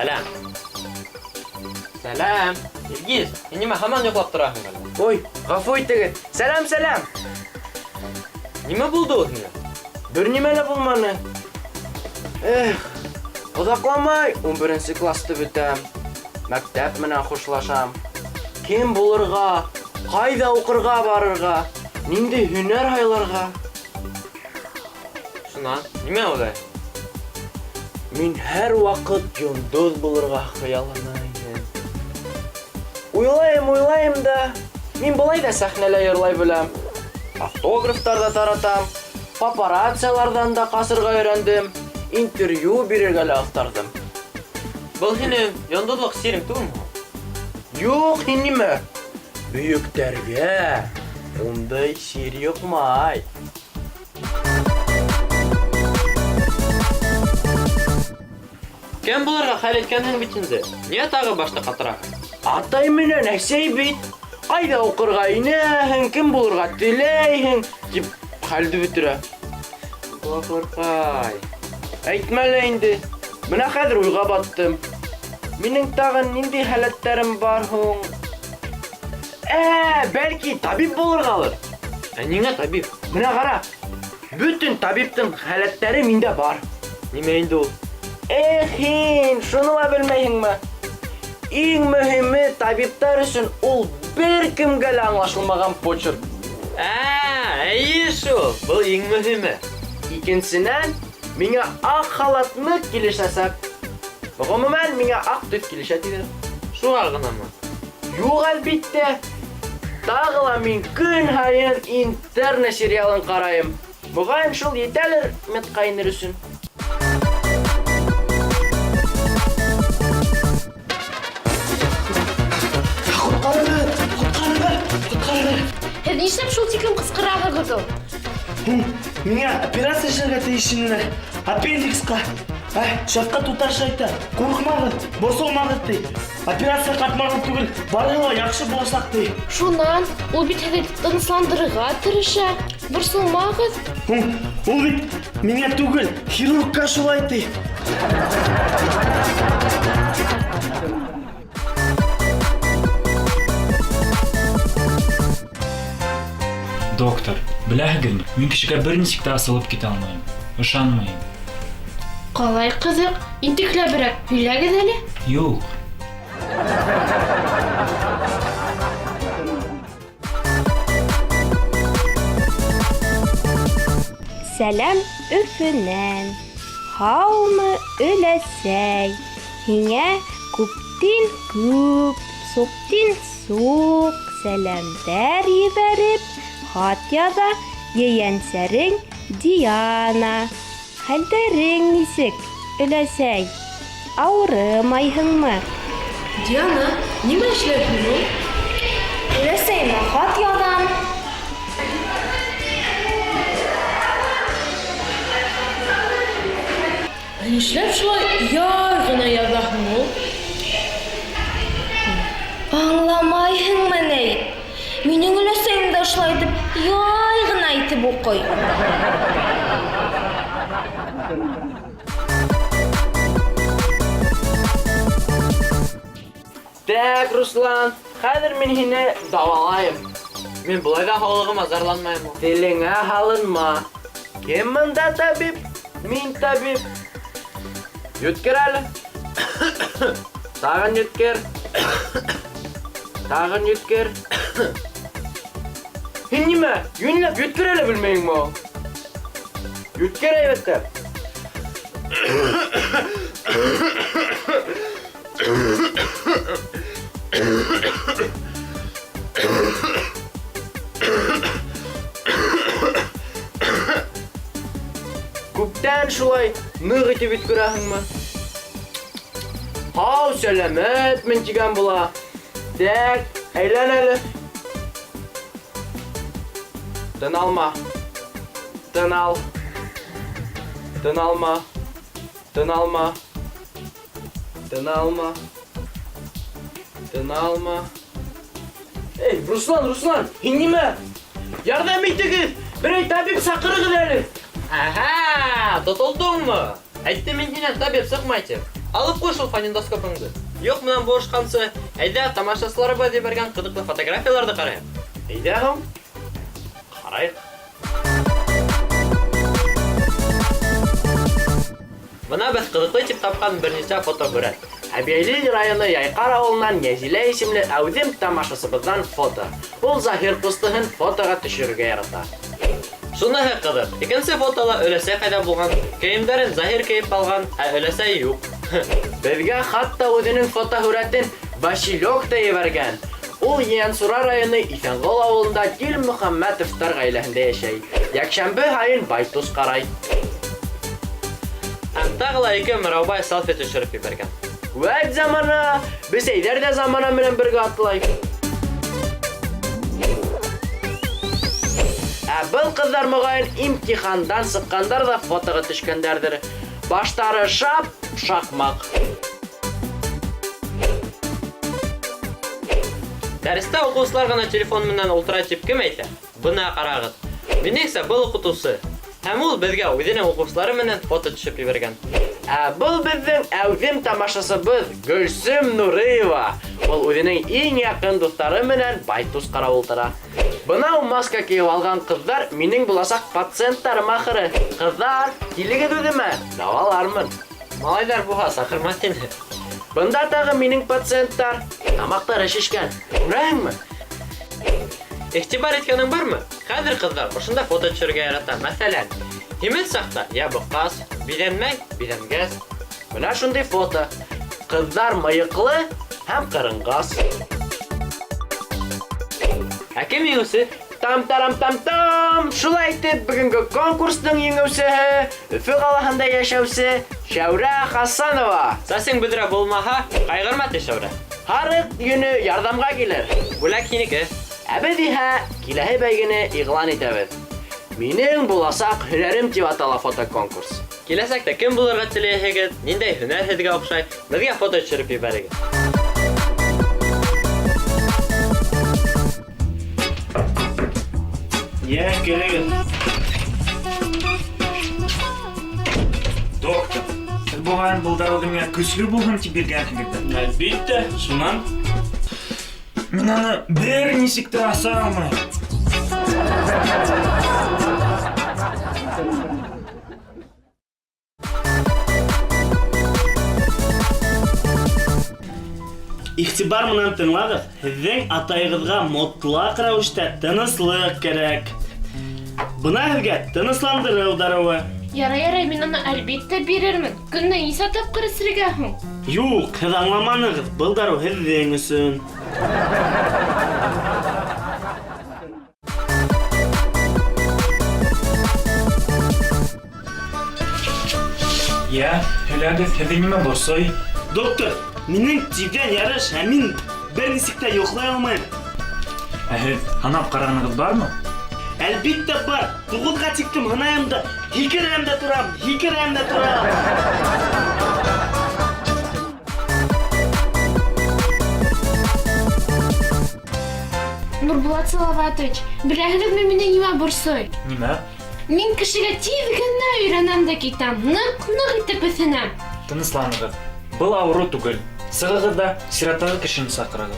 Сәлам. Сәлам. Илгиз, һин нимә һаман йоҡлап тораһың әллә? Ой, гафу итегеҙ. Сәлам, сәлам. Нимә булды ул һиңә? Бер нимә лә булманы. Эх, оҙаҡламай 11 классты бөтәм. Мәктәп менән хушлашам. Кем булырға, ҡайҙа уҡырға барырға, ниндәй һөнәр һайларға? Шунан, нимә уйлайһың? Мин һәр ваҡыт йондоҙ булырға хыяллана инем. Уйлайым, уйлайым да, мин былай ҙа сәхнәлә йырлай беләм. Автографтар ҙа таратам, папарацциларҙан да ҡасырға өйрәндем, интервью бирергә лә оҫтарҙым. Был һинең йондоҙлоҡ сирең түгелме һуң? Юҡ, һин нимә? Бөйөктәргә ундай сир йоҡмай. Кем булырға хәл иткәнһең бит инде. Ниңә тағы башты ҡатыраһың? Атай менән әсәй бит. Ҡайҙа уҡырға инәһең, кем булырға теләйһең, тип хәлде бөтөрә. Бахырҡай. Әйтмә лә инде. Бына хәҙер уйға баттым. Минең тағын ниндәй һәләттәрем бар һуң? Ә, бәлки табип булырғалыр? Ә ниңә табип? Бына ҡара, бөтөн табиптың һәләттәре миндә бар. Нимә инде ул? Эх, һин, шуны ла белмәйһеңме? Иң мөһиме табиптар өсөн ул бер кемгә лә аңлашылмаған почерк. Ә, әйе шул. Был иң мөһиме. Икенсенән, миңә аҡ халат ныҡ килешәсәк. Ғөмүмән, миңә аҡ төҫ килешә тиҙәр. Шуға ғынамы? Юҡ, әлбиттә. Тағы ла мин көн һайын Интерны сериалын ҡарайым. Мөғайын, шул етәлер медҡа инер өсөн. Ҡотҡарығыҙ! Ҡотҡарығыҙ! Ҡотҡарығыҙ! Һеҙ нишләп шул тиклем ҡысҡыраһығыҙ ул? Миңә операция эшләргә тейеш инеләр. Аппендиксҡа. Ә, шәфҡәт туташы әйтә, ҡурҡмағыҙ, борсолмағыҙ, ти. Операция ҡатмарлы түгел, барыһы ла яҡшы буласаҡ, ти. Шунан, ул бит һеҙҙе тынысландырырға тырыша. Борсолмағыҙ. Һуң, ул бит миңә түгел, хирургка шулай ти. Доктор, беләһегеҙме, мин кешегә бер нисек тә асылып китә алмайым. Ышанмайым. Ҡалай ҡыҙыҡ, интекләберәк һөйләгеҙ әле. Юҡ. Сәләм Өфөнән. Һаумы, өләсәй. Һиңә күптин күп, суктин сук сәләмдәр ебәреп, хат яҙа ейәнсәрең Диана. Хәлдәрең нисек, өләсәй? Ауырымайһыңмы? Диана, нимә эшләйһең ул? Өләсәйемә хат яҙам. Ә нишләп шулай яй гына яҙаһың ул? Аңламайһыңмы ни? Минең өләсәйем дә шулай итеп яй гына итеп уҡый. Так, Руслан, хәҙер мин һине дауалайым. Мин былай ҙа һаулығыма зарланмайым ул. Телеңә һалынма. Кем бында табип? Мин табип. Йүткер әле. Тағын йүткер. Тағын йүткер. Һин нимә, йүнләп йүткерә лә белмәйһеңме ул? Йүткер әйбәтләп. Күптән шулай ныҡ итеп йүткерәһеңме? Һау, сәләмәтмен тигән була. Тәк, әйлән әле. Тын алма. Тын ал. Тын алма. Тын алма. Тын алма. Тын алма. Эй, Руслан, Руслан, һин нимә? Ярҙам итегеҙ! Берәй табип саҡырығыҙ әле. Әһә, тотолдоңмо? Әйттем мин һинән табип сыҡмай тип. Алып ҡуй шул фонендоскопыңды. Юҡ менән булышҡансы, әйҙә тамашасыларыбыҙ ебәргән ҡыҙыҡлы фотографияларҙы ҡарайыҡ. Әйҙә һуң. Ҡарайыҡ. Бына беҙ ҡыҙыҡлы тип тапҡан бер нисә фотоһүрәт. Әбйәлил районы Яйҡар ауылынан Нәзилә исемле әүҙем тамашасыбыҙҙан фото. Ул Заһир ҡустыһын фотоға төшөрөргә ярата. Шуныһы ҡыҙыҡ, икенсе фотола өләсәй ҡайҙа булған, кейемдәрен Заһир кейеп алған, ә өләсәй юҡ. Беҙгә хатта үҙенең фотоһүрәтен Василек та ебәргән. Ул Ейәнсура районы Иҫәнғол ауылында Дилмөхәммәтовтар ғаиләһендә йәшәй. Йәкшәмбе һайын Байтус ҡарай. Һәм тағы ла ике Мыраубай селфи төшөрөп ебәргән. Вәт замана! Бесәйҙәр дә замана менән бергә атлай. Ә был ҡыҙҙар моғайын имтихандан сыҡҡандар ҙа фотоға төшкәндәрҙер. Баштары шап, шаҡмаҡ. Дәрестә уҡыусылар ғына телефон менән ултыра тип кем әйтә? Бына ҡарағыҙ. Минеңсә, был уҡытыусы. Һәм ул беҙгә үҙенең уҡыусылары менән фото төшөп ебәргән. Ә был беҙҙең әүҙем тамашасыбыҙ Гөлсөм Нуриева. Ул үҙенең иң яҡын дуҫтары менән Байтус ҡарап ултыра. Бынау маска кейеп алған ҡыҙҙар минең буласаҡ пациенттарым ахыры. Ҡыҙҙар, килегеҙ үҙемә, дауалармын. Малайҙар булһа, саҡырмаҫ ине. Бында тағы минең пациенттар. Тамаҡтары шешкән. Күрәһеңме? Иғтибар иткәнең бармы? Хәҙер ҡыҙҙар ошонда фото төшөрөргә ярата. Мәҫәлән, һимеҙ саҡта ябыҡҡас, биҙәнмәй, биҙәнгәс. Бына шундай фото. Ҡыҙҙар мыйыҡлы һәм ҡырынғас. Ә кем еңеүсе? Там-тарам-там-там! Шулай итеп, бөгөнгө конкурстың еңеүсеһе Өфө ҡалаһында йәшәүсе Шәүрә Хасанова. Сәсең бөҙрә булмаһа, ҡайғырма ти, Шәүрә. Һарыҡ йөнө ярҙамға килер. Бүләк һинеке. Ә беҙ иһә киләһе бәйгене иғлан итәбеҙ. Минең буласаҡ һөнәрем тип атала фотоконкурс. Киләсәктә кем булырға теләйһегеҙ, ниндәй һөнәр һеҙгә оҡшай, беҙгә фото төшөрөп ебәрегеҙ. Йә, керегеҙ. Доктор, һеҙ моғайын был дарыуҙы миңә көслө булһын тип биргәнһегеҙҙер. Әлбиттә, шунан. Мин аны бер нисек тә аса алмайым. Иғтибар менән тыңлағыҙ, һеҙҙең атайығыҙға мотлаҡ рәүештә тыныслыҡ кәрәк. Бына һеҙгә тынысландырыу дарыуы. Ярай, ярай, мин аны әлбиттә бирермен. Көнөнә нисә тапҡыр эсергә һуң? Юҡ, һеҙ аңламанығыҙ, был дарыу һеҙҙең өсөн. Йә, һөйләгеҙ, һеҙҙе нимә борсой? Доктор, минең тиҙҙән ярыш, ә мин бер нисек тә йоҡлай алмайым. Ә һеҙ һанап ҡарағанығыҙ бармы? Әлбиттә бар. Туғыҙға тиклем һанайым да, һикерәм дә торам, һикерәм дә торам. Нурбулат Салаватович, беләһегеҙме мине нимә борсой? Нимә? Мин кешегә тиҙ генә өйрәнәм дә китәм, ныҡ-ныҡ итеп эҫенәм. Тынысланығыҙ. Был ауырыу түгел. Сығығыҙ ҙа сираттағы кешене саҡырығыҙ.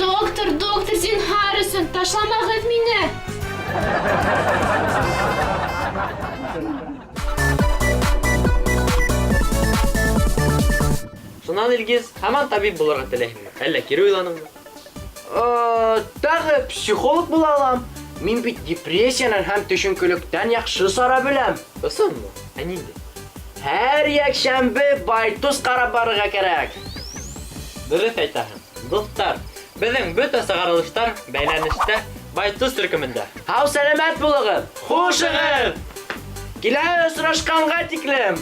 Доктор, доктор, зинһар өсөн, ташламағыҙ мине. Шунан, Илгиз, һаман табип булырға теләйһеңме? Әллә кире уйланыңмы? Тағы психолог була алам. Мин бит депрессиянан һәм төшөнкөлөктән яҡшы сара беләм. Ысынмы? Ә ниндәй? Һәр йәкшәмбе Байтус ҡарап барырға кәрәк. Дөрөҫ әйтәһең. Дуҫтар, беҙҙең бөтә сығарылыштар бәйләнештә Байтус төркөмөндә. Һау сәләмәт булығыҙ. Хушығыҙ. Киләһе осрашҡанға тиклем.